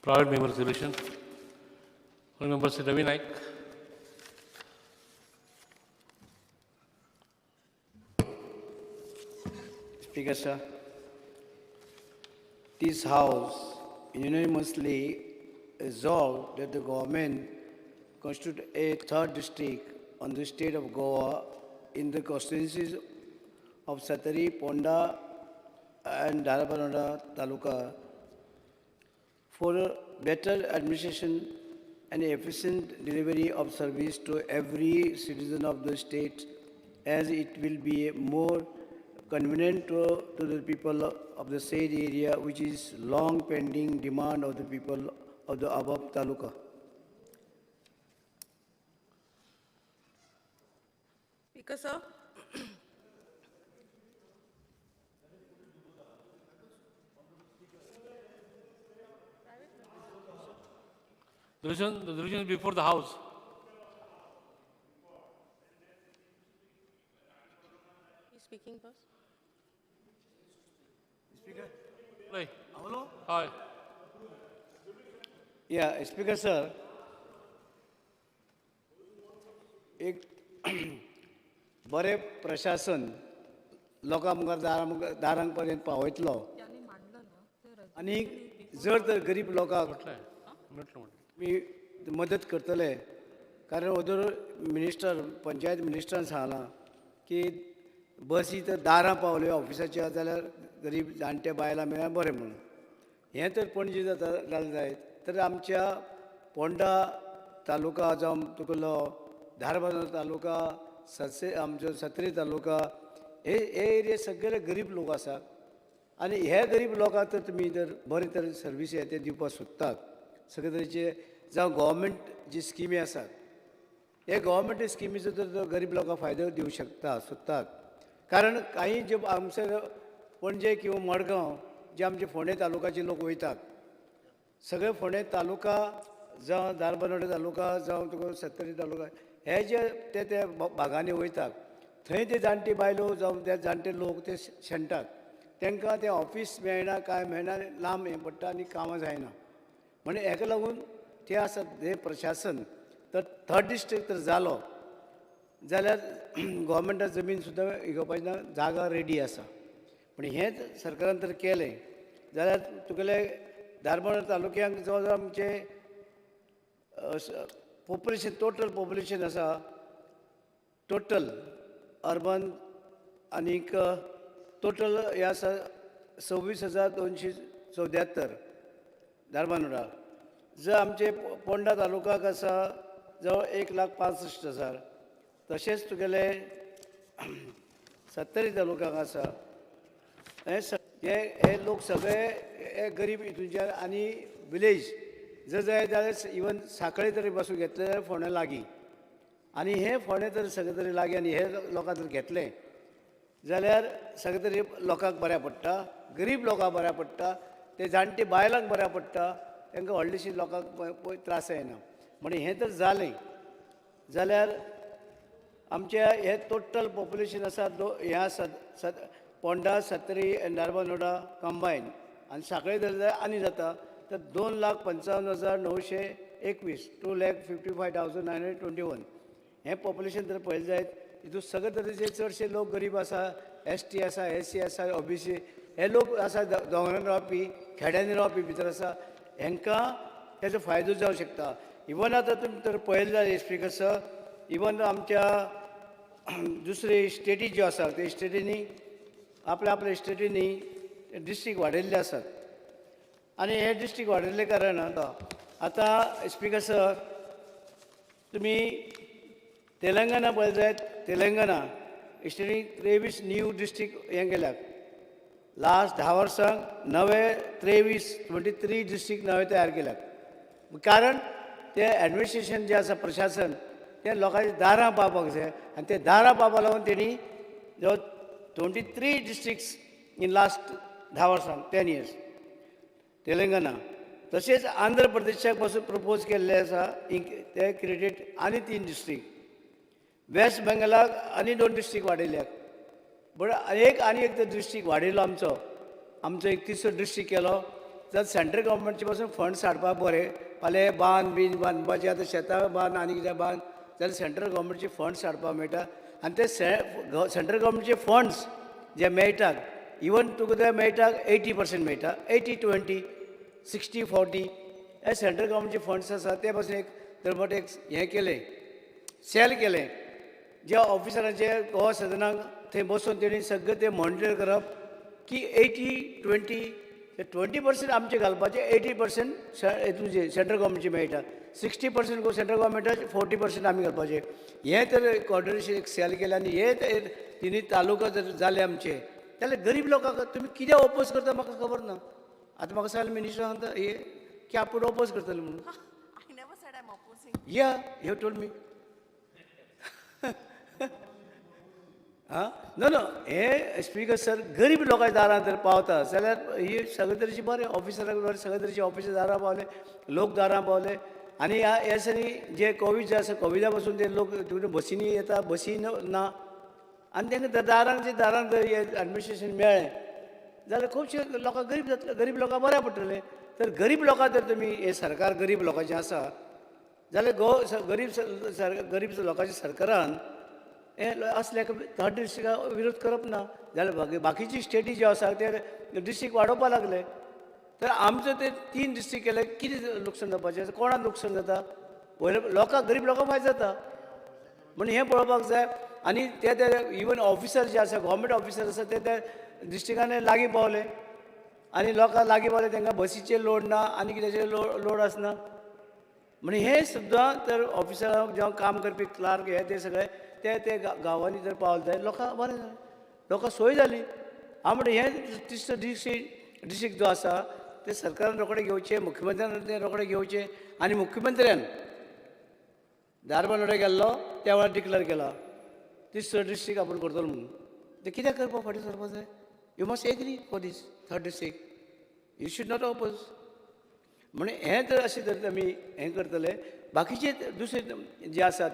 Private member resolution. Honorable Member Sri Ravi Naik. Speaker, sir, this House unanimously resolved that the government constitute a third district on the state of Goa in the constituencies of Satari, Ponda, and Dharbandora Taluka for better administration and efficient delivery of service to every citizen of the state, as it will be more convenient to the people of the said area, which is long pending demand of the people of the above taluka. Speaker, sir, The resolution is before the House. He's speaking first. Speaker? Hey. Hi. Yeah, Speaker sir, एक बरें प्रशासन लोकां मुखार दारां मुखार दारांक पर्यंत पावयतलो आनी जर तर गरीब लोकांक म्हटलंय म्हटलं म्हटलं. तुमी मदत करतले, कारण ओदोर मिनिस्टर पंचायत मिनिस्टरान सांगलां की बसी तर दारां पावल्यो ऑफिसाच्या जाल्यार गरीब जाणटे बायलां मेळ्ळ्यार बरें म्हणून. हें तर पणजे जाता जालें जायत तर आमच्या पोंडा तालुका जावं तुगेलो धारबांदोडा तालुका, ससे आमचो सत्री तालुका, हे हे एरिया सगळे गरीब लोक आसात आनी हे गरीब लोकांक तर तुमी जर बरे तरेन सर्वीस हे ते दिवपाक सोदतात, सगळे तरेचे जावं गव्हर्मेंट जी स्किमी आसात, हे गव्हर्मेंट स्किमीचो तर गरीब लोकांक फायदो दिवं शकता सोदतात. कारण काही जे आमचे पणजे किंवा मडगांव जे आमचे फोंडे तालुकाचे लोक वयतात, सगळे फोंडे तालुका जावं धारबांदोडे तालुका जावं तुका सत्तरी तालुका, हे जे ते ते भागांनी वयतात थंय ते जाणटी बायलो जावं ते जाणटे लोक ते शेणटात, तांकां तें ऑफिस मेळना, कांय मेळना, लांब हें पडटा आनी कामां जायना. म्हणून हेका लागून तें आसा हें प्रशासन तर थर्ड डिस्ट्रिक्ट तर जालो जाल्यार गोवोरमेंटा जमीन सुद्दां घेवपाची ना, जागा रेडी आसा. पूण हेंच सरकारान तर केलें जाल्यार तुगेले धारबांदोडा तालुक्यांक जवळ जवळ आमचें पॉप्युलेशन, टोटल पॉप्युलेशन आसा, टोटल अर्बन आनीक टोटल हें आसा 26,274 धारबांदोडा. जर आमचे पोंडा तालुकाक आसा जवळ 1,65,000, तशेंच तुगेले सत्तरी तालुक्याक आसा. हे हे हे लोक सगळे हे गरीब हितूनच्यान आनी विलेज जर जाय जाल्यार इवन सांखळे तरी बसून घेतले जाल्यार फोंड्या लागीं, आनी हे फोंडें तर सगळे तरी लागीं आनी हे लोकांक जर घेतले जाल्यार सगळे तरी लोकांक बऱ्याक पडटा, गरीब लोकांक बऱ्याक पडटा, ते जाणटे बायलांक बऱ्याक पडटा, तांकां व्हडलीशी लोकांक त्रास जायना. म्हणून हें तर जालें जाल्यार आमचें हें टोटल पॉप्युलेशन आसा हें आसा पोंडा, सत्री आनी धारबांदोडा कंबायन आनी सांखळे धरले जाल्यार आनी जाता तर 2,55,921, 2,55,921 हें पॉप्युलेशन जर पळयलें जायत हितून सगळे तरेचे चडशे लोक गरीब आसा, एस टी आसा, एस सी आसा, ओबीसी हे लोक आसा, दोंगरान रावपी, खेड्यांनी रावपी भितर आसा, हेंकां तेजो फायदो जावं शकता. इवन आतां तुमी तर पळयलें जाल्यार स्पिकर सर, इवन आमच्या दुसरे स्टेटी ज्यो आसा ते स्टेटींनी आपल्या आपल्या स्टेटींनी डिस्ट्रिक्ट वाडयल्ले आसात आनी हे डिस्ट्रिक्ट वाडयल्ले कारणान आतां स्पिकर सर तुमी तेलंगणा पळयत जायत, तेलंगणा स्टेटीन 23 न्यू डिस्ट्रिक्ट हें केल्यात. लास्ट 10 वर्सांक नवे 23, 23 डिस्ट्रिक्ट नवे तयार केल्यात. कारण ते एडमिनिस्ट्रेशन जें आसा प्रशासन तें लोकांच्या दारां पावपाक जाय आनी ते दारां पावपाक लागून तेणी जवळ 23 डिस्ट्रिक्ट्स इन लास्ट 10 वर्सांक, 10 इयर्स तेलंगणा. तशेंच आंध्र प्रदेशाक पासून प्रपोज केल्लें आसा ते क्रिएटेड आनी 3 डिस्ट्रिक्ट, वेस्ट बेंगलाक आनी 2 डिस्ट्रिक्ट वाडयल्यात. बट एक आनी एक डिस्ट्रिक्ट वाडयलो आमचो, आमचो एक तिसरो डिस्ट्रिक्ट केलो. जाल्यार सेंट्रल गव्हर्मेंटचे पासून फंड्स हाडपाक बरें. फाल्यां बांद बीन बांदपाचे आतां शेतां बांद आनी कितें बांद जाल्यार सेंट्रल गव्हर्मेंटचे फंड्स हाडपाक मेळटा आनी ते सेंट्रल गव्हर्मेंटचे फंड्स जे मेळटात इवन तुका ते मेळटा 80% मेळटा, 80-20, 60-40 हे सेंट्रल गव्हर्मेंटचे फंड्स आसा. ते पासून एक तर बट एक हें केलें, सेल केलें, ज्या ऑफिसरांचे गोवा सदनाक थंय बसून तेणी सगळें तें मॉनिटर करप की 80-20, 20% आमचे घालपाचे, 80% तुजे सेंट्रल गव्हर्मेंटचे मेळटा, 60% सेंट्रल गव्हर्मेंटाचे, 40% आमी घालपाचे. हें तर कॉर्डिनेशन एक सेल केलें आनी हे तिनूय तालुका जर जाले आमचे जाल्यार गरीब लोकांक तुमी कित्याक ओपोज करता म्हाका खबर ना. आतां म्हाका सांगलें मिनिस्टर सांगता हे की आपूण ओपोज करतले म्हणून. I never said I'm opposing. Yeah, you told me. आं, नो नो, हे स्पीकर सर गरीब लोकांच्या दारांत जर पावता जाल्यार ही सगळे तरेची बरें ऑफिसराक बरें सगळे तरेचे ऑफिसर दारां पावले, लोक दारां पावले. आनी ह्या ह्या दिसांनी जे कोवीड जे आसा कोविडा पासून ते लोक बसींनी येता, बसी ना आनी तांकां दारांक जे दारांत जर हें एडमिनिस्ट्रेशन मेळ्ळें जाल्यार खुबशे लोकांक गरीब जातले, गरीब लोकांक बऱ्याक पडटलें. तर गरीब लोकांक जर तुमी हें सरकार गरीब लोकांचें आसा जाल्यार गरीब गरीब लोकांच्या सरकारान हें असल्या थर्ड डिस्ट्रिक्टा विरोध करप ना जाल्यार बाकीची स्टेटी ज्यो आसा ते डिस्ट्रिक्ट वाडोवपा लागले. तर आमचो ते 3 डिस्ट्रिक्ट केले कितें लुकसाण जावपाचें, कोणाक लुकसाण जाता? पयलें लोकांक, गरीब लोकांक फायदो जाता. म्हणून हें पळोवपाक जाय. आनी ते ते इवन ऑफिसर जे आसा, गव्हर्मेंट ऑफिसर आसा ते त्या डिस्ट्रिक्टांनी लागीं पावले आनी लोकांक लागीं पावले, तांकां बसीचेर लोड ना आनी कित्याचेर लोड आसना. म्हणून हें सुद्दां तर ऑफिसरांक जेन्ना काम करपी क्लार्क हे ते सगळे ते ते गांवांनी जर पावले जाल्यार लोकांक बरें जालें, लोकांक सोय जाली. हांव म्हणटा हें डिस्ट्रिक्ट जो आसा ते सरकारान रोखडें घेवचें, मुख्यमंत्र्यान तें रोखडें घेवचें. आनी मुख्यमंत्र्यान धारबांदोडे गेल्लो त्या वेळार डिक्लेर केला तिसरो डिस्ट्रिक्ट आपूण करतलो म्हणून. तें कित्याक करपाक फाटीं सरपाक जाय? You must agree for this third district, you should not oppose. म्हणून हें तर अशें जर आमी हें करतले, बाकीचे दुसरे जे आसात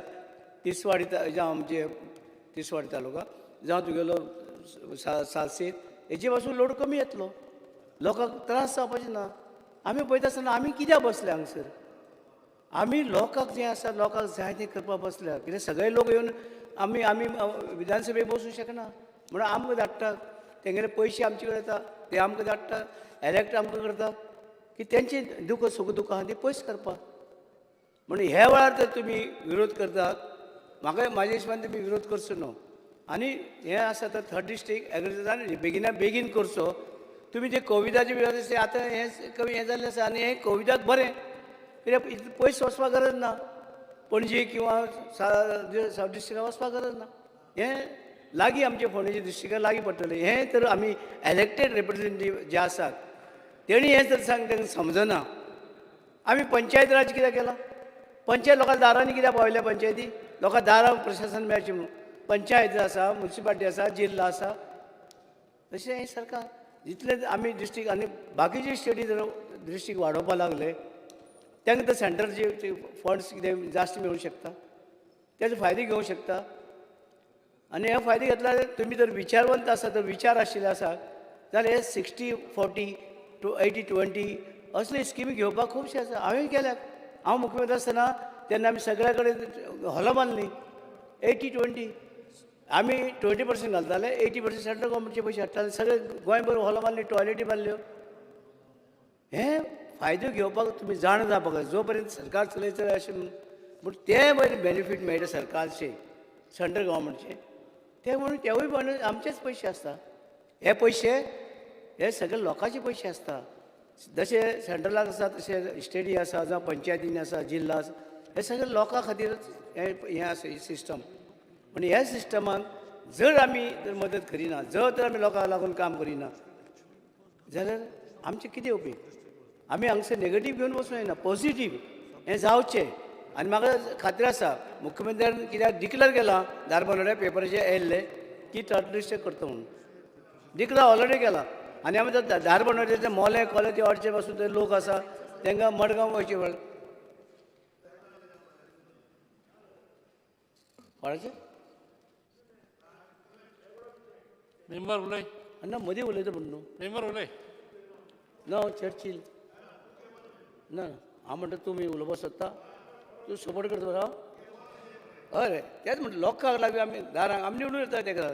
तिसवाडी जावं आमचे तिसवाडी तालुका जावं तुगेलो सालसेत हेजे पासून लोड कमी येतलो, लोकांक त्रास जावपाचे ना. आमी पळयता आसतना आमी कित्याक बसले हांगसर? आमी लोकांक जें आसा लोकांक जाय तें करपाक बसल्या. कित्याक सगळे लोक येवन आमी आमी विधानसभेक बसूंक शकना म्हणून आमकां धाडटा, तेंगेले पयशे आमचे कडेन येता ते आमकां धाडटा, एलेक्ट आमकां करता की तेंची दुख सुख दुख आहा ती पयस करपाक. म्हणून ह्या वेळार तर तुमी विरोध करतात, म्हाका म्हाज्या हिशोबान तुमी विरोध करचो न्हू. आनी हें आसा तर थर्ड डिस्ट्रिक्ट एग्रीकल्चरान बेगिना बेगीन करचो. तुमी जे कोविडाचे विरोध आसा आतां हें कमी हें जाल्लें आसा आनी हें कोविडाक बरें कित्याक इतलें पयस वचपाक गरज ना, पणजे किंवा सावथ डिस्ट्रिक्टाक वचपाक गरज ना, हें लागीं आमचे फोंडेचे डिस्ट्रिक्टाक लागीं पडटलें. हें तर आमी एलेक्टेड रिप्रेझेंटेटीव जे आसात तेणी हें जर सांग तांकां समजना. आमी पंचायत राज कित्याक केलां? पंचायत लोकां दारांनी कित्याक पावयल्या? पंचायती लोकां दारां प्रशासन मेळचें म्हणून पंचायत आसा, मुन्सिपालिटी आसा, जिल्लो आसा. तशें हें सरकार जितलें आमी डिस्ट्रिक्ट आनी बाकीचे स्टेटी जर डिस्ट्रिक्ट वाडोवपाक लागले तांकां तर सेंट्रलचे फंड्स कितें जास्त मेळूंक शकता, तेजो फायदो घेवंक शकता. आनी हे फायदे घेतल्यार तुमी जर विचारवंत आसा तर विचार आशिल्ले आसा जाल्यार हे 60-40 टू 80-20 असले स्किमी घेवपाक खुबशे आसा. हांवें केल्यात, हांव मुख्यमंत्री आसतना तेन्ना आमी सगळ्या कडेन हॉलां बांदलीं 80-20. आमी 20% घालताले, 80% सेंट्रल गव्हर्मेंटचे पयशे हाडटाले, सगळे गोंयभर हॉलां बांदलीं, टॉयलेटी बांदल्यो. हें फायदो घेवपाक तुमी जाणा जावपाक जाय. जो पर्यंत सरकार चलयतलें अशें म्हूण पूण तें पळय बेनिफीट मेळटा सरकारचे, सेंट्रल गव्हर्मेंटचे, ते म्हणून तेवूय म्हणून आमचेच पयशे आसता. हे पयशे हे सगळे लोकांचे पयशे आसता. जशे सेंट्रलाक आसा तशे स्टेटी आसा, जावं पंचायतींनी आसा, जिल्लो आसा, हे सगळे लोकां खातीरच हें आसा ही सिस्टम. पूण ह्या सिस्टमाक जर आमी जर मदत करिना, जर तर आमी लोकांक लागून काम करिना जाल्यार आमचें कितें उपयोग? आमी हांगसर नेगेटीव घेवन वचूंक जायना, पॉझिटीव हें जावचें. आनी म्हाका खात्री आसा मुख्यमंत्र्यान कित्याक डिक्लेर केलां धारबांदोड्या पेपराचेर येयल्लें की थर्ड डिस्ट्रिक्ट करता म्हणून, डिक्लेर ऑलरेडी केलां. आनी आमी जर धारबांदोड्याचे मोलें कोलें ते अडचे पासून ते लोक आसा तांकां मडगांव वयचें पडलें. कोणाचें मेंबर उलय ना, मदीं उलयता म्हण न्हू. मेंबर उलय ना, चर्चील. ना हांव म्हणटा तुमी उलोवपाक सोदता, तूं सपोर्ट करता बरो. हय तेंच म्हणटा लोकांक लागून आमी दारांक आमी निवडून येता तेका.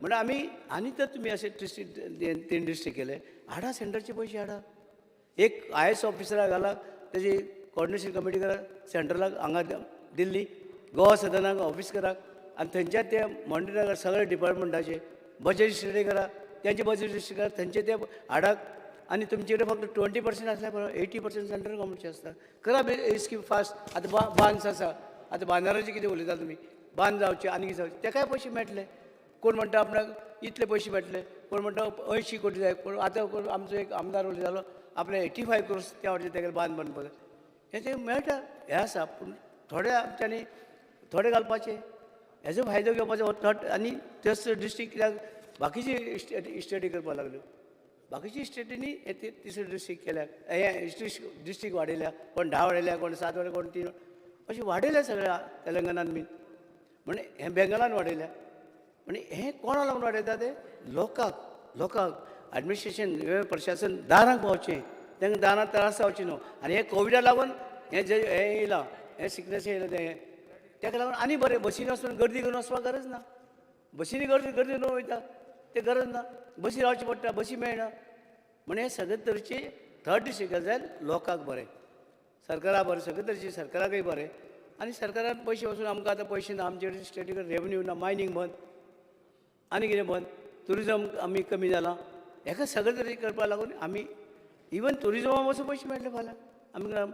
म्हणल्यार आमी आनी तर तुमी अशें डिस्ट्रिक्ट 3 डिस्ट्रिक्ट केले, हाडा सेंटरचे पयशे हाडा, एक IAS ऑफिसराक घाला, तेजी कॉर्डिनेशन कमिटी करा सेंट्रलाक हांगा दिल्ली, गोवा सदनाक ऑफीस कराक आनी थंयच्यान ते मॉनिटर करा सगळे डिपार्टमेंटाचे बजेट स्टडी करा, तेंचे बजेट स्टडी करा, थंयचे ते हाडाक. आनी तुमचे कडेन फक्त 20% आसल्यार बरो, 80% सेंट्रल गव्हर्मेंटचे आसता. करा स्कीम फास्ट. आतां बांद आसा, आतां बांदाराचें कितें उलयता तुमी, बांद जावचे आनी कितें जावचें, तेकाय पयशे मेळटले. कोण म्हणटा आपणाक इतले पयशे मेळटले, कोण म्हणटा 80 कोटी जाय, कोण आतां कोण आमचो एक आमदार उलयतालो आपले 85 क्रोर्स त्या वटेन तेगेले बांद बांदपाक, हें तें मेळटा हें आसा. पूण थोडे आमच्यांनी थोडे घालपाचे, हेजो फायदो घेवपाचो हो थर्ड. आनी तेच डिस्ट्रिक्ट कित्याक बाकीचे स्टेटी करपाक लागल्यो, बाकीची स्टेटींनी हे तिसरे डिस्ट्रिक्ट केल्या, हे डिस्ट्रिक्ट वाडयल्या, कोण 10 वाडयल्या, कोण 7 वाडयल्या, कोण 3 अशें वाडयल्या सगळ्या तेलंगणान बीन, म्हणजे हें बेंगलान वाडयल्या. म्हणजे हें कोणा लागून वाडयता ते लोकांक, लोकांक एडमिनिस्ट्रेशन प्रशासन दारांक पावचें, तांकां दारांत त्रास जावचे न्हू. आनी हें कोविडा लागून हें जें हें येयलां, हें सिकनेस येयलां तें, ताका लागून आनी बरें बसीन वचून गर्दी करून वचपाक गरज ना, बसींनी गर्दी गर्दी न्हू वयता तें गरज ना, बसी रावची पडटा, बसी मेळना. म्हण हें सगळे तरेचे थर्ड डिस्ट्रिक्ट जाल्यार लोकांक बरें, सरकारा बरें, सगळे तरेचे सरकाराकय बरें. आनी सरकारान पयशे वचून आमकां आतां पयशे ना, आमचे कडेन स्टेटी कडेन रेवन्यू ना, मायनींग बंद आनी कितें बंद, ट्युरिजम आमी कमी जालां. हेका सगळे तरेचे करपाक लागून आमी इवन ट्युरिजमा वचून पयशे मेळटले फाल्यां आमकां.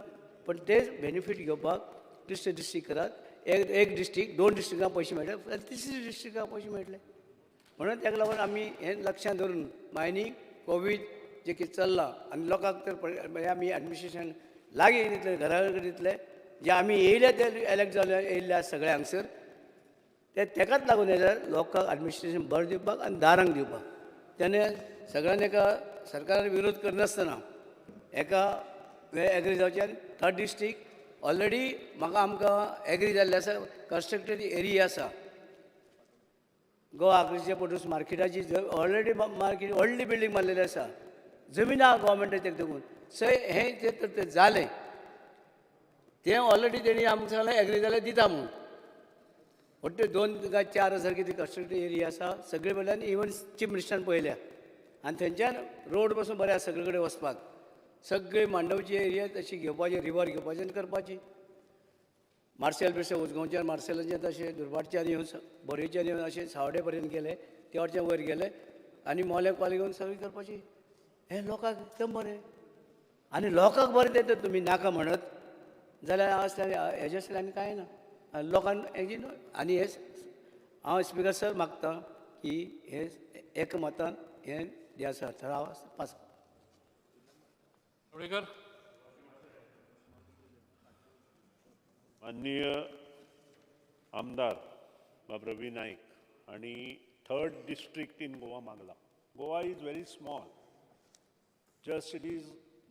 पण ते बेनिफीट घेवपाक दुसरे डिस्ट्रिक्ट करात, एक डिस्ट्रिक्ट 2 डिस्ट्रिक्टांक पयशे मेळटले, तिसरे डिस्ट्रिक्टांक पयशे मेळटले. म्हणून ताका लागून आमी हें लक्षांत धरून मायनींग कोवीड जें कितें चल्लां आनी लोकांक तर आमी एडमिनिस्ट्रेशन लागीं दितले, घरा कडेन दितले, जे आमी येयले ते एलेक्ट जाले येयल्ले आसा सगळे हांगसर, ते तेकाच लागून जाल्यार लोकांक एडमिनिस्ट्रेशन बरें दिवपाक आनी दारांक दिवपाक. तेन्ना सगळ्यांनी एका सरकारान विरोध करनासतना एका एग्री जावचें. आनी थर्ड डिस्ट्रिक्ट ऑलरेडी म्हाका आमकां एग्री जाल्लें आसा, कन्स्ट्रक्टेड एरिया आसा गोवा आग्रीचे प्रोड्यूस मार्केटाची ऑलरेडी मार्केट व्हडली बिल्डींग बांदलेली आसा, जमीन आहा गव्हर्मेंटाचें तेका सो हें तें तर तें जालें, तें ऑलरेडी तेणी आमकां सांगलें एग्री जाल्यार दिता म्हणून. वट्ट 2 काय 4 हजार कितें कन्स्ट्रक्टेड एरिया आसा सगळे वयल्यान, इवन चीफ मिनिस्टरान पळयल्या. आनी थंयच्यान रोड पासून बरें आसा सगळे कडेन वचपाक, सगळे मांडवची एरिया तशी घेवपाची, रिवर घेवपाची आनी करपाची. मार्सेल बिर्सेल उजगांवच्यान मार्सेलाचें तशें दुर्भाटच्यान येवन बोरयेच्यान येवन अशें सावडे पर्यंत गेले, ते वटच्यान वयर गेले आनी मोल्याक पाली घेवन सगळीं करपाची. हें लोकांक एकदम बरें आनी लोकांक बरें तें तर तुमी नाका म्हणत जाल्यार आसल्यार हेजें आसल्यार आनी कांय ना लोकांक हेजी न्हू. आनी हें हांव स्पिकर सर मागता की हें एकमतान हें जें आसा ठराव पास. माननीय आमदार बाब रवी नाईक आनी थर्ड डिस्ट्रिक्ट इन गोवा मागला. Goa is very small, just it is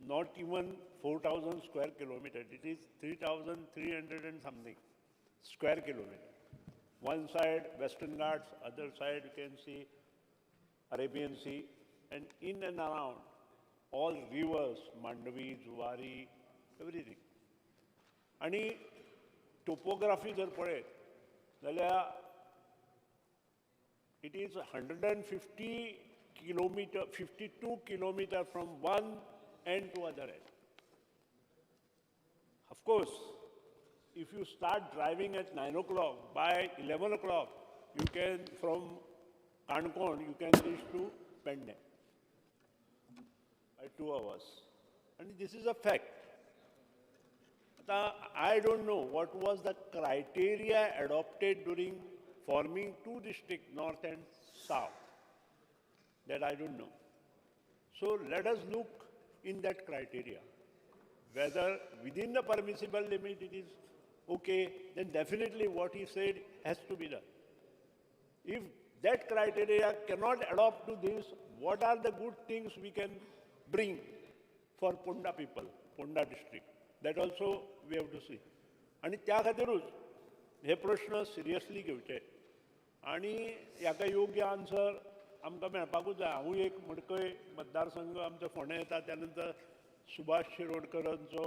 not even 4,000 square kilometre, it is 3,300 and something square kilometre. One side Western Ghats, other side you can see Arabian Sea, and in and around all rivers, Mandovi, Zuari, everything. आनी topography जर पळयत जाल्यार it is 150 kilometre, 52 kilometre from one end to other end. Of course if you start driving at 9 o'clock, by 11 o'clock you can, from Canacona you can reach to Pernem by 2 hours. And this is a fact. I don't know what was the criteria adopted during forming 2 districts, north and south. That I don't know. So let us look in that criteria. Whether within the permissible limit it is okay, then definitely what he said has to be done. If that criteria cannot adopt to this, what are the good things we can bring for Ponda people, Ponda district? That also we have to see. आनी त्या खातीरूच हे प्रश्न seriously घेवचे आनी हाका योग्य answer आमकां मेळपाकूच जाय. हांवूय एक मडकय मतदारसंघ आमचो फोंडें येता, त्या नंतर सुभाष शिरोडकरांचो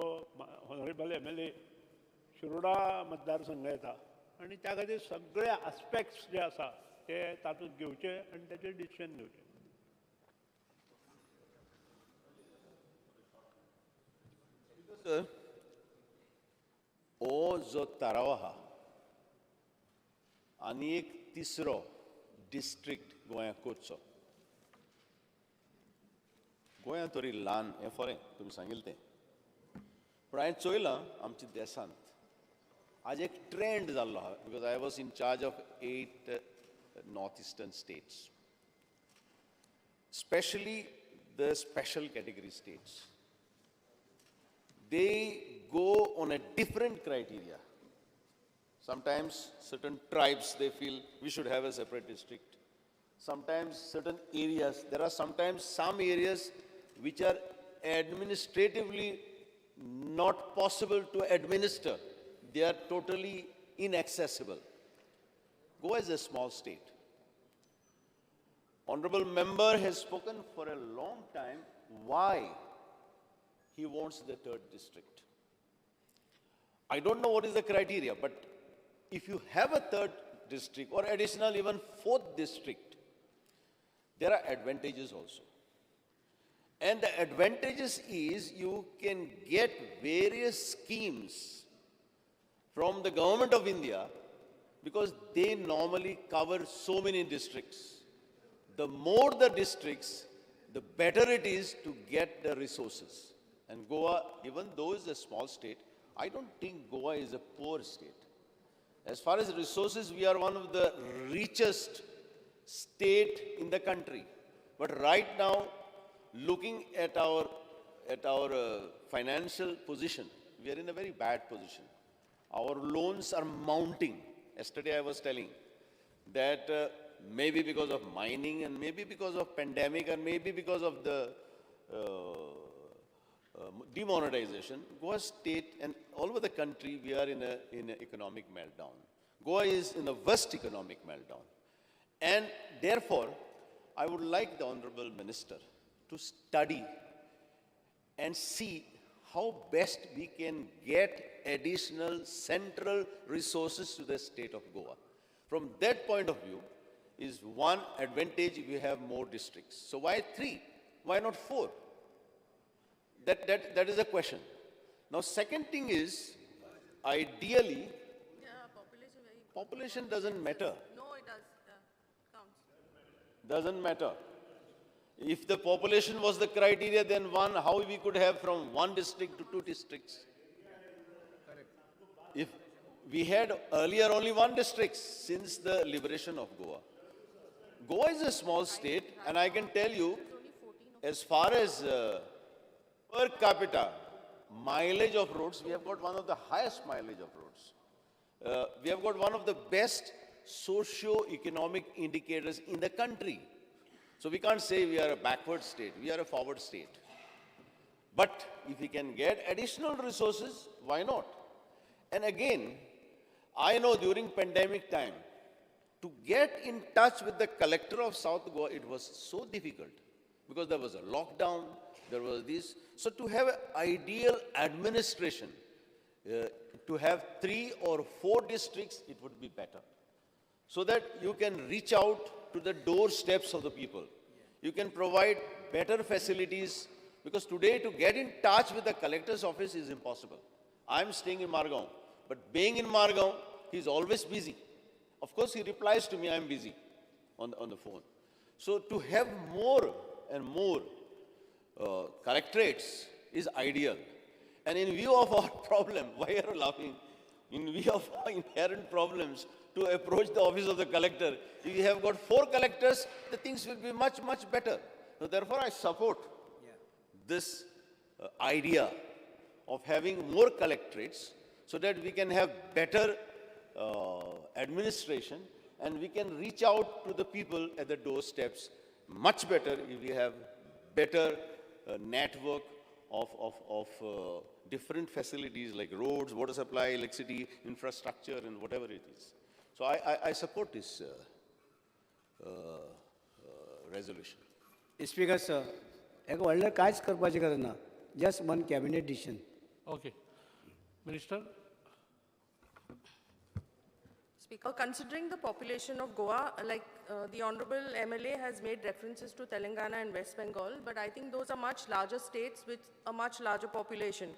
ऑनरेबल MLA Shiroda मतदारसंघ येता आनी त्या खातीर सगळे आस्पेक्ट्स जे आसा ते तातूंत घेवचे आनी ताचेर डिसिजन घेवचें. सर, हो जो थाराव आहा आनी एक तिसरो डिस्ट्रिक्ट गोंयांत करचो. गोंयांत तरी ल्हान हें खरें तुमी सांगिल्लें तें, पूण हांवें चोयलां आमच्या देशांत आज एक ट्रेंड जाल्लो आहा, because I was in charge of 8 north eastern states, specially the special category states. They go on a different criteria. Sometimes certain tribes, they feel we should have a separate district. Sometimes certain areas, there are sometimes some areas which are administratively not possible to administer. They are totally inaccessible. Goa is a small state. Honorable member has spoken for a long time why he wants the third district. I don't know what is the criteria, but if you have a third district or additional even fourth district, there are advantages also. And the advantages is you can get various schemes from the government of India because they normally cover so many districts. The more the districts, the better it is to get the resources. And Goa, even though it's a small state, I don't think Goa is a poor state. As far as resources, we are one of the richest state in the country. But right now, looking at our financial position, we are in a very bad position. Our loans are mounting. Yesterday I was telling that maybe because of mining and maybe because of pandemic and maybe because of the demonetization, Goa state and all over the country, we are in an economic meltdown. Goa is in the worst economic meltdown. And therefore, I would like the Honorable Minister to study and see how best we can get additional central resources to the state of Goa. From that point of view, is one advantage if we have more districts. So why 3? Why not 4? That is a question. Now, second thing is, ideally, Yeah, population very. Population doesn't matter. No, it does. Counts. Doesn't matter. If the population was the criteria, then one, how we could have from 1 district to 2 districts? Correct. If we had earlier only 1 district since the liberation of Goa. Goa is a small state, and I can tell you, as far as per capita mileage of roads, we have got one of the highest mileage of roads. We have got one of the best socio-economic indicators in the country. So we can't say we are a backward state, we are a forward state. But if we can get additional resources, why not? And again, I know during pandemic time, to get in touch with the collector of South Goa, it was so difficult because there was a lockdown, there was this. So to have an ideal administration, to have 3 or 4 districts, it would be better. So that you can reach out to the doorsteps of the people. You can provide better facilities, because today to get in touch with the collector's office is impossible. I'm staying in Margao, but being in Margao, he's always busy. Of course, he replies to me, I'm busy on the phone. So to have more and more collectorates is ideal. And in view of our problem, why are you laughing? In view of our inherent problems, to approach the office of the collector, if you have got 4 collectors, the things will be much, much better. So therefore, I support this idea of having more collectorates so that we can have better administration and we can reach out to the people at the doorsteps much better if we have better network of different facilities like roads, water supply, electricity, infrastructure, and whatever it is. So I support this resolution. Speaker sir, एक व्हडलें कांयच करपाची गरज ना. Just one cabinet decision. Okay. Minister? Speaker, considering the population of Goa, like the Honorable MLA has made references to Telangana and West Bengal, but I think those are much larger states with a much larger population.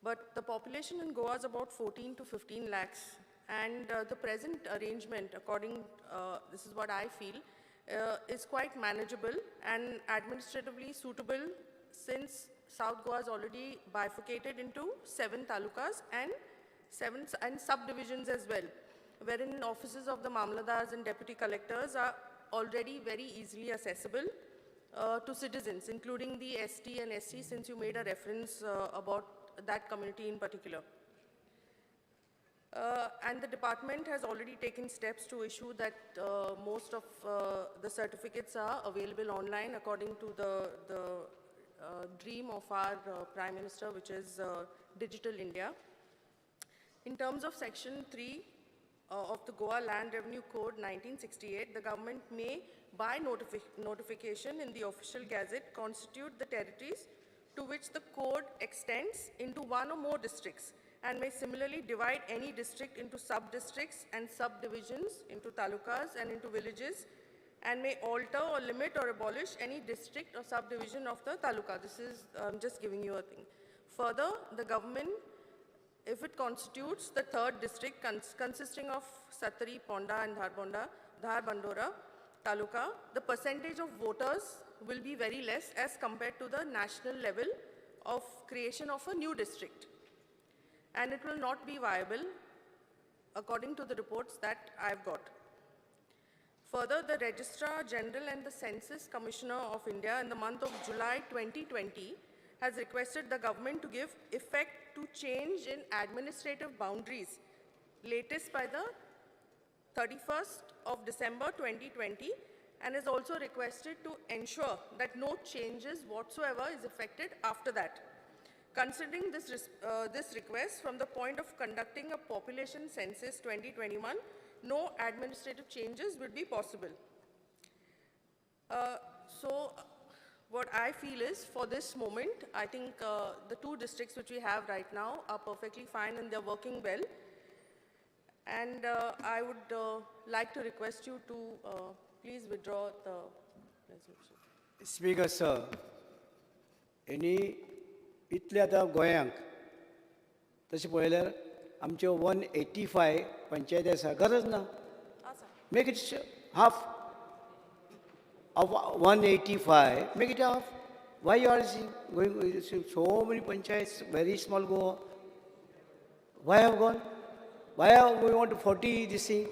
But the population in Goa is about 14 to 15 lakhs. And the present arrangement, according, this is what I feel, is quite manageable and administratively suitable since South Goa is already bifurcated into 7 talukas and 7 and subdivisions as well, wherein offices of the Mamlatdars and deputy collectors are already very easily accessible to citizens, including the ST and SC, since you made a reference about that community in particular. And the department has already taken steps to issue that most of the certificates are available online according to the dream of our Prime Minister, which is Digital India. In terms of Section 3 of the Goa Land Revenue Code 1968, the government may, by notification in the official gazette, constitute the territories to which the code extends into one or more districts, and may similarly divide any district into sub-districts and subdivisions, into talukas and into villages, and may alter or limit or abolish any district or subdivision of the taluka. This is, I'm just giving you a thing. Further, the government, if it constitutes the third district consisting of Sattari, Ponda and Dharbandora taluka, the percentage of voters will be very less as compared to the national level of creation of a new district. And it will not be viable according to the reports that I've got. Further, the Registrar General and the Census Commissioner of India in the month of July 2020 has requested the government to give effect to change in administrative boundaries, latest by the 31st of December 2020, and is also requested to ensure that no changes whatsoever is effected after that. Considering this, this request from the point of conducting a population census 2021, no administrative changes would be possible. So what I feel is, for this moment, I think the two districts which we have right now are perfectly fine and they're working well. And I would like to request you to please withdraw the resolution. Speaker, sir, any इतले आतां गोंयांक तशें पळयल्यार आमच्यो 185 पंचायती आसा, गरज ना. Make it half of 185, make it half. Why you are going so many panchayats, very small Goa? Why have gone? Why have we want 40 this thing,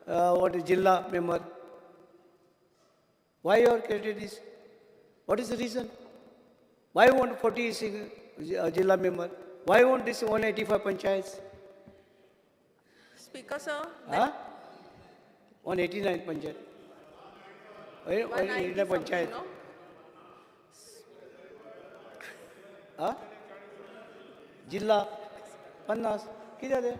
what is Jilla member? Why you are created this? What is the reason? Why you want 40 Jilla member? Why you want this 185 panchayats? Speaker, sir. Huh? 189 panchayat. 189 panchayat. No? Huh? Jilla, 50. कितें जालें?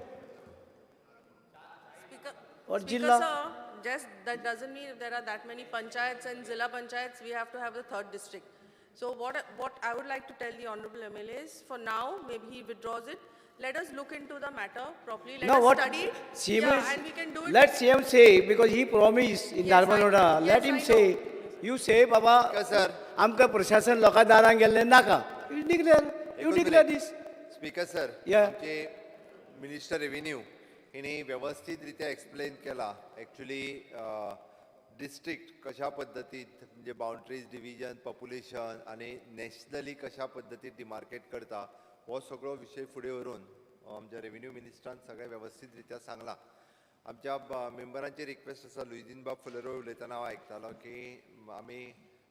Speaker, or Speaker, Jilla? Sir, just that doesn't mean if there are that many panchayats and Zilla panchayats, we have to have the third district. So what I would like to tell the Honorable MLA is, for now, maybe he withdraws it. Let us look into the matter properly. Let us study it. CM yeah, is, and we can do it. Let CM say, because he promised in Dharbandora. Let him say. You say, Baba, sir. आमकां प्रशासन लोकां दारां गेल्लें नाका. You declare. You declare this. Speaker, sir. Yeah. आमचे minister revenue हिणी व्यवस्थित रित्या explain केला. एक्चुअली डिस्ट्रिक्ट कशा पद्दतीत म्हणजे बाउंड्रीज, डिविजन, पॉप्युलेशन आनी नॅशनली कशा पद्दतीत डिमार्केट करता हो सगळो विशय फुडें व्हरून आमच्या रेव्हेन्यू मिनिस्टरान सगळें व्यवस्थीत रित्या सांगलां. आमच्या मेंबरांची रिक्वेस्ट आसा, लुईदीन बाब फुलेरो उलयतना हांव आयकतालो की आमी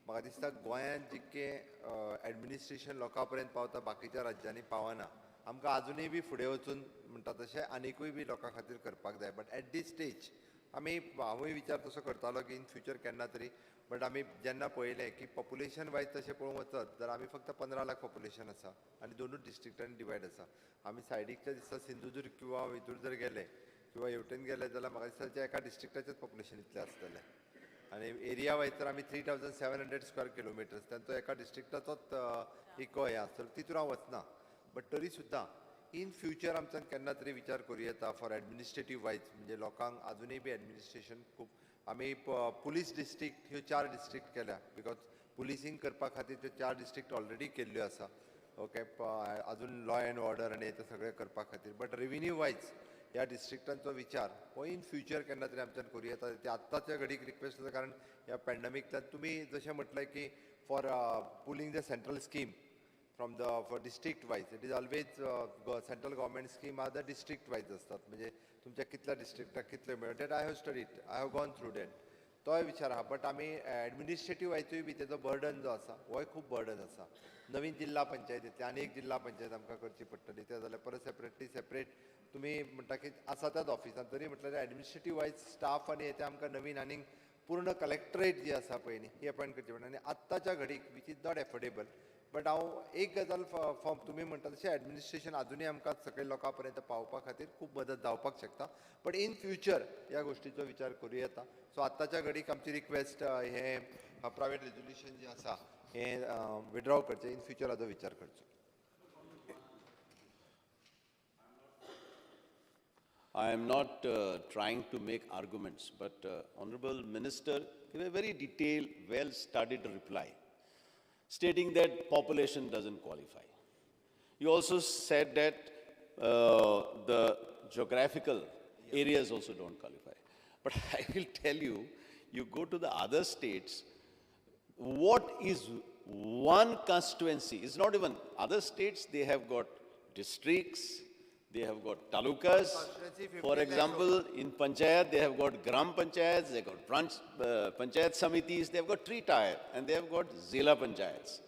म्हाका दिसता गोंयांत जितकें एडमिनिस्ट्रेशन लोकां पर्यंत पावता बाकीच्या राज्यांनी पावना. आमकां आजुनूय बी फुडें वचून म्हणटा तशें आनिकूय बी लोकां खातीर करपाक जाय. बट एट these stage आमी हांवूय विचार तसो करतालो की इन फ्युचर केन्ना तरी, बट आमी जेन्ना पळयलें की पॉप्युलेशन वायज तशें पळोवंक वचत जाल्यार आमी फक्त 15 लाख पॉप्युलेशन आसा आनी दोनूच डिस्ट्रिक्टांनी डिवायड आसा. आमी सायडीकच्या दिसता सिंधुदुर्ग किंवा हितूर जर गेले किंवा हेवटेन गेले जाल्यार म्हाका दिसता त्या एका डिस्ट्रिक्टाचेच पॉप्युलेशन इतलें आसतलें. आनी एरिया वायज तर आमी 3700 square kilometers, तांचो एका डिस्ट्रिक्टाचोच इको हें आसतलो, तितून हांव वचना. बट तरी सुद्दां इन फ्युचर आमच्यान केन्ना तरी विचार करूं येता फॉर एडमिनिस्ट्रेटीव वायज, म्हणजे लोकांक आजुनूय बी एडमिनिस्ट्रेशन खूब. आमी पुलीस डिस्ट्रिक्ट ह्यो चार डिस्ट्रिक्ट केल्या because policing करपा खातीर त्यो चार डिस्ट्रिक्ट ऑलरेडी केल्ल्यो आसा, ओके, अजून लॉ एंड ऑर्डर आनी ते सगळें करपा खातीर. बट रेविन्यू वायज ह्या डिस्ट्रिक्टांचो विचार हो इन फ्युचर केन्ना तरी आमच्यान करूं येता. ते आत्ताच्या घडीक रिक्वेस्ट आसा, कारण ह्या पॅन्डमिकांत तुमी जशें म्हटलें की for pulling the central scheme from the for district wise, it is always central government scheme are the district wise आसतात, म्हणजे तुमच्या कितल्या डिस्ट्रिक्टाक कितले मेळटा. That I have studied, I have gone through that, तोय विचार आहा. बट आमी एडमिनिस्ट्रेटीव वायजूय बी तेजो बर्डन जो आसा होय खूब बर्डन आसा. नवीन जिल्हा पंचायत येतली आनी एक जिल्हा पंचायत आमकां करची पडटली, ते जाल्यार परत सेपरेटली सेपरेट तुमी म्हणटा की आसा त्याच ऑफिसान तरी म्हटल्यार एडमिनिस्ट्रेटीव वायज स्टाफ आनी ते आमकां नवीन आनीक पूर्ण कलेक्टरेट जी आसा पळय न्ही ही अपॉयंट करची पडटा आनी आत्ताच्या घडीक which is not affordable. But हांव एक गजाल फॉर्म तुमी म्हणटा तशें एडमिनिस्ट्रेशन आजुनूय आमकां सकयल लोकां पर्यंत पावोवपा खातीर खूब मदत जावपाक शकता, बट इन फ्युचर ह्या गोश्टीचो विचार करूं येता. सो आत्ताच्या घडीक आमची रिक्वेस्ट हें प्रायवेट रेजोल्युशन जें आसा हें विड्रॉ करचें, इन फ्युचर हाजो विचार करचो. I am not trying to make arguments, but Honorable Minister gave a very detailed, well-studied reply, stating that population doesn't qualify. You also said that the geographical areas also don't qualify. But I will tell you, you go to the other states, what is one constituency? It's not even other states, they have got districts, they have got talukas. For example, in panchayat, they have got gram panchayats, they have got branch panchayat samitis, they have got three tier, and they have got zilla panchayats.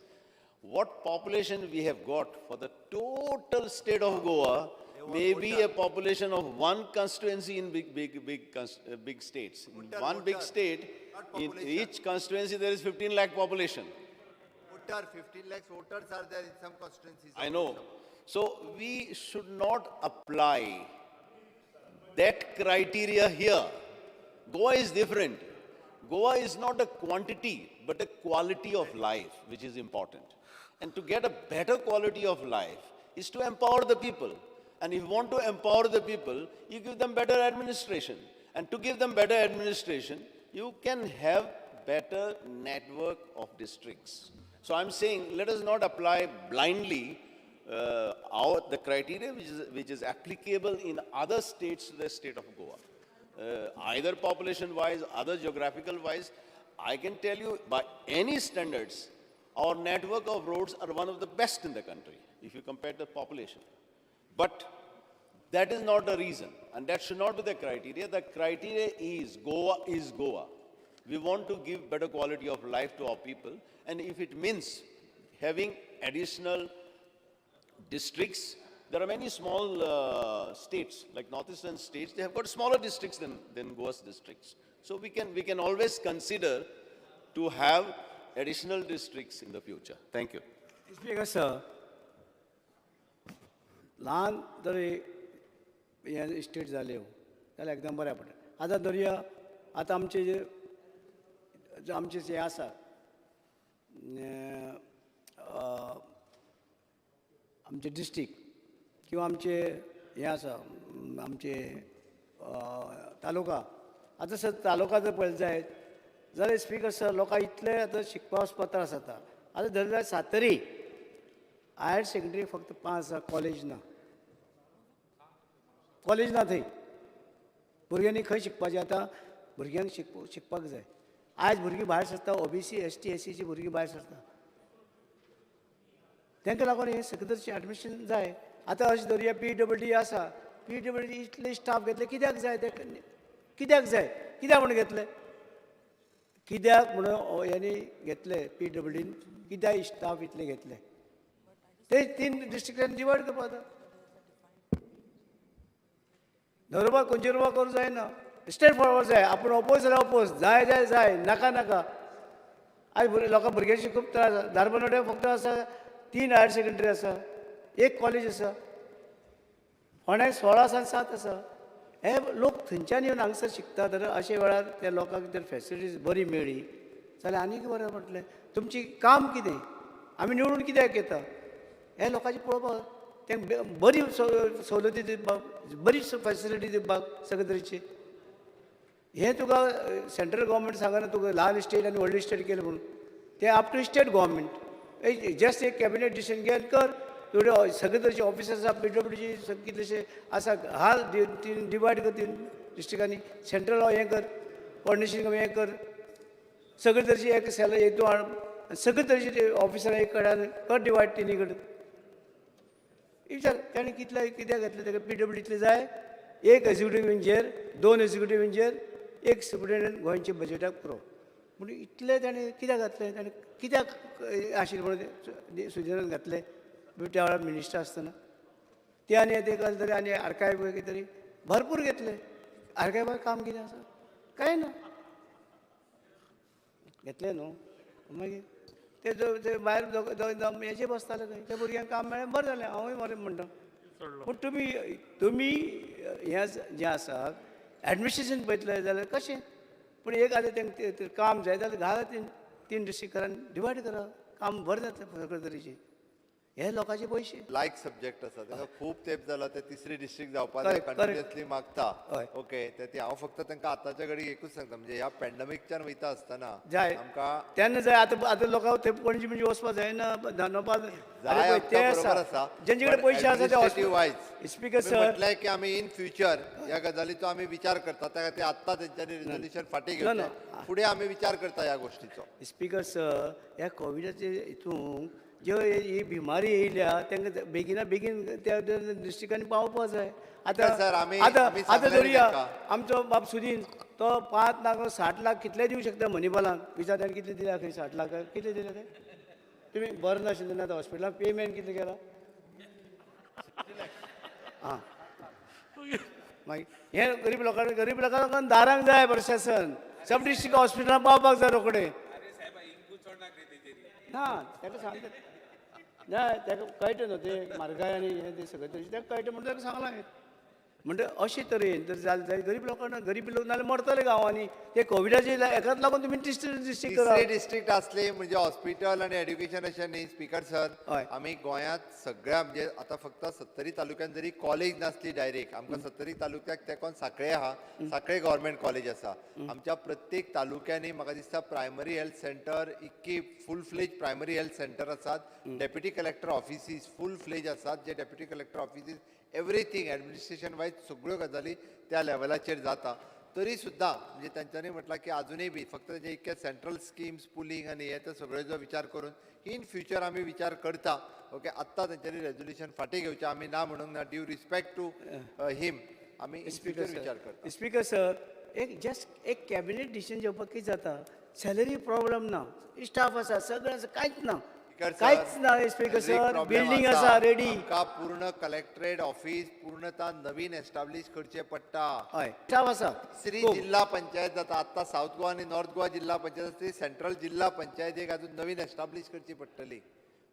What population we have got for the total state of Goa may be a population of one constituency in big states. In one big state, in each constituency there is 15 lakh population. Voter, 15 lakhs voters are there in some constituencies. I know. So we should not apply that criteria here. Goa is different. Goa is not a quantity, but a quality of life, which is important. And to get a better quality of life is to empower the people. And if you want to empower the people, you give them better administration. And to give them better administration, you can have better network of districts. So I'm saying, let us not apply blindly the criteria which is applicable in other states to the state of Goa. Either population-wise, other geographical-wise, I can tell you by any standards, our network of roads are one of the best in the country, if you compare the population. But that is not the reason, and that should not be the criteria. The criteria is Goa is Goa. We want to give better quality of life to our people, and if it means having additional districts, there are many small states, like northeastern states, they have got smaller districts than Goa's districts. So we can always consider to have additional districts in the future. Thank you. Speaker sir, ल्हान तरी हे state जाल्यो जाल्यार एकदम बरें पडटा. आतां दर्या आतां आमचे जे आमचे जे आसा आमचे डिस्ट्रिक्ट किंवा आमचे हें आसा आमचे तालुका, आतां सर तालुका जर पळयत जायत जाल्यार स्पीकर सर लोकांक इतले आतां शिकपा वचपा त्रास जाता. आतां धरलें जाल्यार सातरी हायर सेकेंडरी फक्त 5 आसा, कॉलेज ना, कॉलेज ना थंय भुरग्यांनी खंय शिकपाचें? आतां भुरग्यांक शिकपाक जाय. आयज भुरगीं भायर सरता, ओबीसी एस टी एस सीची भुरगीं भायर सरता, तांकां लागून हें सगळें एडमिशन जाय. आतां अशें धरुया पी डब्ल्यू डी आसा, पी डब्ल्यू डी इतले स्टाफ घेतले कित्याक जाय? ते कित्याक जाय? कित्याक म्हूण घेतले? कित्याक म्हणून यांनी घेतले पी डब्ल्यू डीन कित्याक स्टाफ इतले घेतले? ते 3 डिस्ट्रिक्टान डिवायड करपा आतां धरपा खंयचे करूं जायना, स्ट्रेट फॉरवर्ड जाय. आपूण ओपोज जाल्यार ओपोज, जाय जाय जाय, नाका नाका. आयज लोकां भुरग्यांची खूब त्रास. धारबांदोड्या फक्त आसा 3 हायर सेकेंडरी आसा, 1 कॉलेज आसा, फोंड्या 16 आसा आनी 7 आसा. हे लोक थंयच्यान येवन हांगसर शिकता तर अशे वेळार त्या लोकांक जर फॅसिलिटीज बरी मेळ्ळी जाल्यार आनीक बरें पडटलें. तुमची काम कितें, आमी निवडून कित्याक येता हे लोकांचें पळोवपाक, तांकां बरी सवलती दिवपाक, बरी फॅसिलिटी दिवपाक सगळे तरेची. हें तुका सेंट्रल गव्हर्मेंट सांगना तुका ल्हान स्टेट आनी व्हडली स्टेट केलें म्हणून, तें up to state government. Just एक कॅबिनेट डिसिजन घे आनी कर. थोडे सगळे तरेचे ऑफिसर्स आसा, पीडब्ल्यूडीचे सगळे कितलेशे आसा, घाल तीन डिवायड कर तीन डिस्ट्रिक्टांनी, सेंट्रल हें कर, कॉर्डिनेशन हें कर, सगळे तरेचे एक सेल हेतू हाड, सगळे तरेचे ऑफिसर एक कडेन कर डिवायड तिनी कडेन. विचार ताणें कितले कित्याक घेतलें ताका पीडब्ल्यूडीतले जाय, एक एग्जिक्युटीव इंजिनियर, 2 एग्जिक्युटीव इंजिनियर, एक सुपरिटेंडंट गोंयच्या बजेटाक पुरो. पूण इतलें ताणें कित्याक घातलें, ताणें कित्याक आशिल्लें म्हणून सुजनान घातलें त्या वेळार मिनिस्टर आसतना. ते आनी ते कसलें तरी आनी आर्कायव कितें तरी भरपूर घेतले. आर्कायवाक काम कितें आसा, कांय ना घेतलें न्हू. मागीर ते ते भायर हेजे बसताले खंय, त्या भुरग्यांक काम मेळ्ळें बरें जालें, हांवूय बरें म्हणटा. पूण तुमी तुमी हें जें आसा एडमिनिस्ट्रेशन पळयतले जाल्यार कशें, पूण एक आतां तांकां काम जाय जाल्यार घाला तीन डिस्ट्रिक्टान डिवायड करा, काम बरें जातलें सगळे तरेचें. हे लोकांचे पयशे. लायक सब्जेक्ट आसा ताका खूब तेंप जाला ते तिसरी डिस्ट्रिक्ट जावपाक जाय कंटिन्युअसली मागता. ओके, ते हांव फक्त तांकां आतांच्या घडयेक एकूच सांगता, म्हणजे ह्या पॅन्डमिकच्यान वयता आसतना जाय आमकां तेन्ना जाय. आतां आतां लोकांक थंय पणजी म्हणजे वचपाक जायना, धनोपा जाय ते बरोबर आसा, जेंचे कडेन पयशे आसा ते वायज. स्पीकर सर म्हटलें की आमी इन फ्युचर ह्या गजालीचो आमी विचार करता, त्या खातीर आत्तां तेंच्यांनी रेजोल्युशन फाटीं घेवचें, फुडें आमी विचार करता ह्या गोश्टीचो. स्पीकर सर, ह्या कोविडाचे हितून ज्यो ही बिमारी येयल्या तांकां बेगिना बेगीन त्या डिस्ट्रिक्टांनी पावोवपाक जाय. आतां आतां आतां धरुया आमचो बाब सुदीन तो 5 लाख 60 लाख कितले दिवं शकता मणिपालाक, विचार ताणें कितले दिल्या खंय, 60 लाख कितले दिले खंय? तुमी बरें नाशिल्लें ना आतां हॉस्पिटलान पेमेंट कितलें केलां? आं, मागीर हें गरीब लोकांक, गरीब लोकांक दारांक जाय प्रशासन, सब डिस्ट्रिक्ट हॉस्पिटलान पावपाक जाय रोखडें. ना ताका सांगता ना, ताका कळटा न्हू ते म्हारगाय आनी हें तें सगळें तरेचें ताका कळटा म्हणून ताका सांगलां हांवें. म्हणटा अशे तरेन जर जालें जाल्यार गरीब लोकांक, गरीब लोक नाल्यार मरतले गांवांनी. ते कोविडाचे हेकाच लागून तुमी डिस्ट्रिक्ट करा. तिसरी डिस्ट्रिक्ट आसली म्हणजे हॉस्पिटल आनी एड्युकेशन अशें न्ही स्पीकर सर. आमी गोंयांत सगळ्या म्हणजे आतां फक्त 70 तालुक्यान जरी कॉलेज नासली डायरेक्ट आमकां 70 तालुक्याक तेंकोन साखळे आहा, साखळे गव्हर्मेंट कॉलेज आसा. आमच्या प्रत्येक तालुक्यांनी म्हाका दिसता प्रायमरी हेल्थ सेंटर इतकी full fledge primary health centre आसात, deputy collector offices full fledge आसात, जे deputy collector offices everything administration wise सगळ्यो गजाली त्या लेवलाचेर जाता. तरी सुद्दां म्हणजे तेंच्यांनी म्हटलां की आजुनूय बी फक्त तेजे इतके सेंट्रल स्किम्स पुलींग आनी हे ते सगळे जो विचार करून इन फ्युचर आमी विचार करता. ओके, आत्तां तेंच्यांनी रेजोल्युशन फाटीं घेवचें आमी ना म्हणूंक ना, ड्यू रिस्पेक्ट टू हिम आमी इन फ्युचर विचार करता. स्पीकर सर, एक जस्ट एक कॅबिनेट डिसिजन घेवपाक कितें जाता, सॅलरी प्रॉब्लम ना, स्टाफ आसा, सगळें आसा, कांयच ना, कांयच ना. स्पीकर सर, बिल्डींग आसा रेडी, आमकां पूर्ण कलेक्टरेट ऑफिस पूर्णता नवीन एस्टाब्लीश करचें पडटा. हय, स्टाफ आसा. तिसरी जिल्हा पंचायत जाता आत्तां, सावथ गोवा आनी नॉर्थ गोवा जिल्हा पंचायत, ती सेंट्रल जिल्हा पंचायत एक अजून नवीन एस्टाब्लीश करची पडटली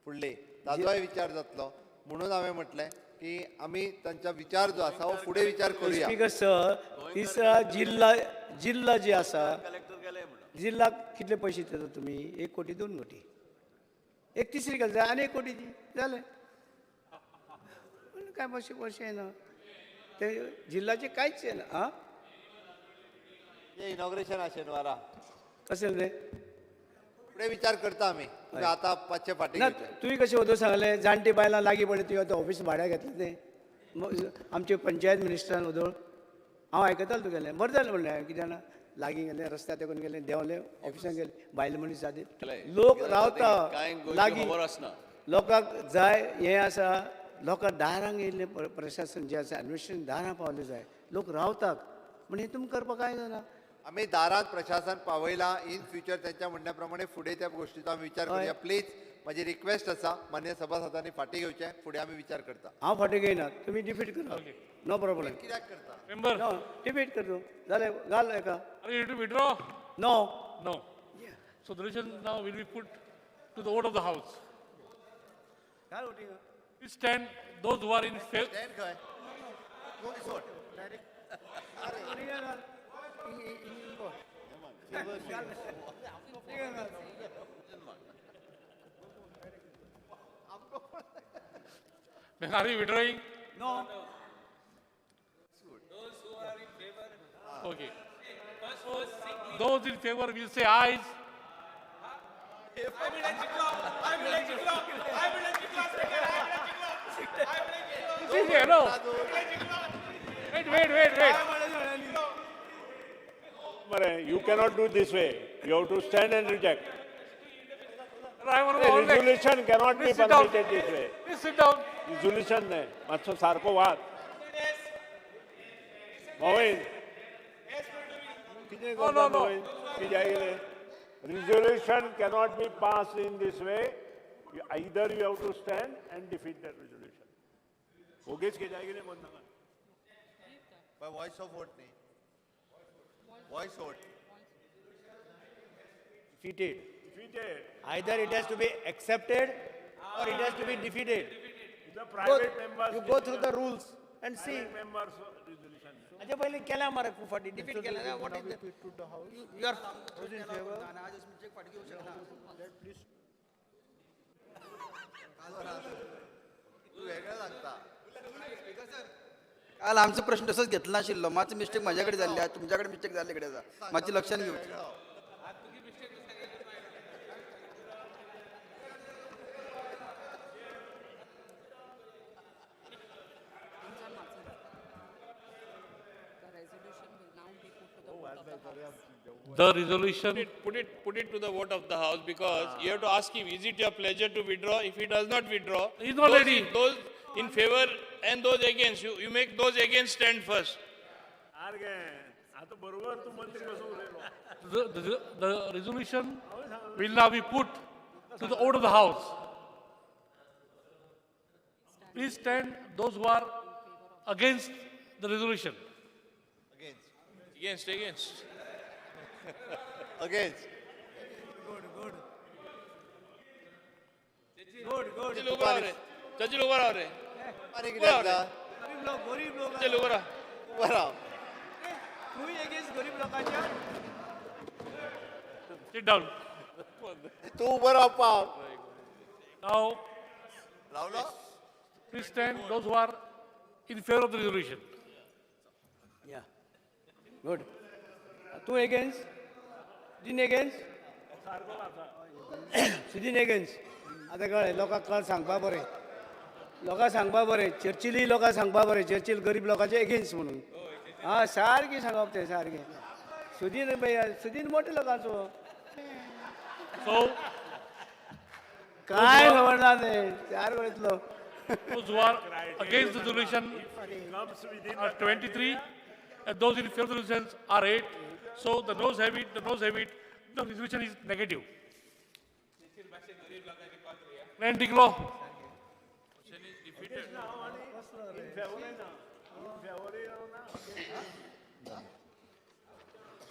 फुडली, ताजोय विचार जातलो. म्हणून हांवें म्हटलें की आमी तांचा विचार जो आसा हो फुडें विचार करुया. स्पीकर सर, तिसरा जिल्हा, जिल्हा जे आसा, जिल्हाक कितले पयशे दिता तुमी? 1 कोटी, 2 कोटी, एक तिसरी घाल जाय आनी 1 कोटी दी जालें. काय पयशे पयशे येना ते जिल्हाचे, कांयच येना. आं, इनॉग्रेशन आहा शेनवारा, कशें रे फुडें विचार करता आमी. आतां मातशें फाटीं ना. तुवें कशें वोदोळ सांगलें, जाणटी बायलां लागीं पडलें, तुवें आतां ऑफिस भाड्याक घेतलें तें आमचे पंचायत मिनिस्टरान वोदोळ हांव आयकतालें तुगेलें, बरें जालें म्हणलें हांवें, कितें जाणा लागीं गेलें, रस्त्यार तेकून गेलें, देंवलें, ऑफिसान गेलें, बायल मनीस जाती लोक रावता लागीं, लोकांक जाय हें आसा, लोकांक दारांक येयल्लें प्रशासन जें आसा एडमिनिस्ट्रेशन दारां पावलें जाय, लोक रावतात म्हण हें तुमकां करपाक कांय जायना. आमी दारांत प्रशासन पावयलां, इन फ्युचर तेंच्या म्हणण्या प्रमाणे फुडें त्या गोश्टीचो आमी विचार करुया. प्लीज म्हाजी रिक्वेस्ट आसा मान्य सभासदांनी फाटीं घेवचें, फुडें आमी विचार करता. हांव फाटीं घेयना, तुमी डिफीट करा, नो प्रॉब्लम. कित्याक करता मेंबर? नो, डिफीट कर तूं, जालें, घाल एका. Are you to withdraw? No. No. So the resolution now will be put to the vote of the house. घाल voting. Please stand those who are in favor. Stand खंय? Then are you withdrawing? No. Those who are in favor. Okay. Those in favor will say ayes. This is, no. Wait, wait, wait, wait. मरे you cannot do this way. You have to stand and reject. I want to Resolution cannot be Please sit down. permitted this way. Please sit down. Resolution न्हय मातसो सारको वाद मोहीन कितें No, no, करता no. Mohin कित्याक कितें Resolution cannot be passed in this way. Either you have to stand and defeat that resolution. ओगीच कित्याक कितें करनाका. बाय वॉयस ऑफ वोट न्ही voice vote. Defeated. Defeated. Either it has to be accepted or it has to be defeated. The private members. You go through the rules and see. Private members resolution. हाजे पयलीं केल्या मरे खूब फावटी defeat केल्या. What is you are तूं वेगळें सांगता. काल आमचो प्रश्न तसोच घेतला नाशिल्लो, मातसो मिस्टेक म्हाज्या कडेन जाल्ली, तुमच्या कडेन मिस्टेक जाल्ले कडेन आसा, मातशी लक्षात घेवची. The resolution, Put it to the vote of the house because you have to ask him, is it your pleasure to withdraw? If he does not withdraw, He's not those ready. Those in favor and those against, you make those against stand first. सारकें आतां बरोबर तूं मंत्री कसो उलयलो. the resolution will now be put to the vote of the house. Please stand those who are against the resolution. Against. Against, against. Against. Churchill उभं राव रे. Churchill उभं राव रे. आनी कितें जाता? गरीब लोक, गरीब लोक. चर्चिल उभं राव. उबो राव. तूंय एगेन्स्ट गरीब लोकांच्या. Sit down. तूं उबो राव पाव. Now, रावलो. Please stand those who are in favor of the resolution. Yeah. Good. तूं against? Sudin against? Sudin against. आतां कळ्ळें लोकांक, कळ सांगपा बरें, लोकांक सांगपा बरें, चर्चिलूय लोकांक सांगपा बरें, चर्चिल गरीब लोकांचे एगेन्स्ट म्हणून. आं, सारकें सांगप तें सारकें. सुदीन सुदीन मोठे लोकांचो. So, काय खबर ना तें चार वयतलो. Those who are against the resolution Comes within are 23, and those in favor of the resolution are 8. So the noes have it, the noes have it, the resolution is negative. Plan Diklo, in favor ना, in favor ना.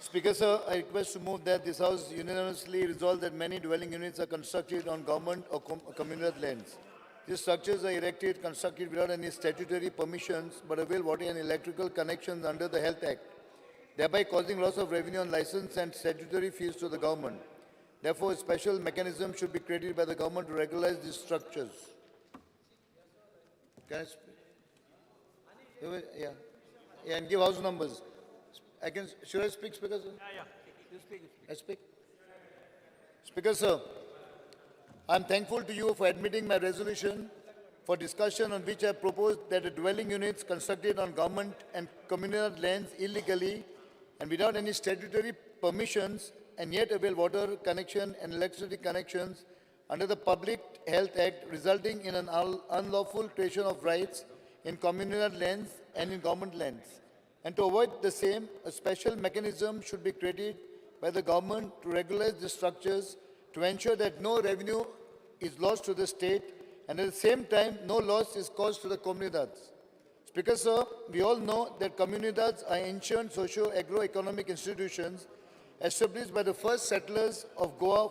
Speaker, sir, I request to move that this House unanimously resolve that many dwelling units are constructed on government or communal lands. These structures are erected, constructed without any statutory permissions, but avail water and electrical connections under the Health Act, thereby causing loss of revenue on license and statutory fees to the government. Therefore, a special mechanism should be created by the government to regularize these structures. Can I speak? Yeah. Yeah, and give house numbers. I can, should I speak, Speaker, sir? Yeah, yeah. You speak. I speak. Speaker, sir, I am thankful to you for admitting my resolution for discussion on which I propose that the dwelling units constructed on government and communal lands illegally and without any statutory permissions and yet avail water connection and electricity connections under the Public Health Act, resulting in an unlawful creation of rights in communal lands and in government lands. And to avoid the same, a special mechanism should be created by the government to regularize the structures to ensure that no revenue is lost to the state and at the same time no loss is caused to the comunidades. Speaker, sir, we all know that comunidades are ancient socio-agro-economic institutions established by the first settlers of Goa.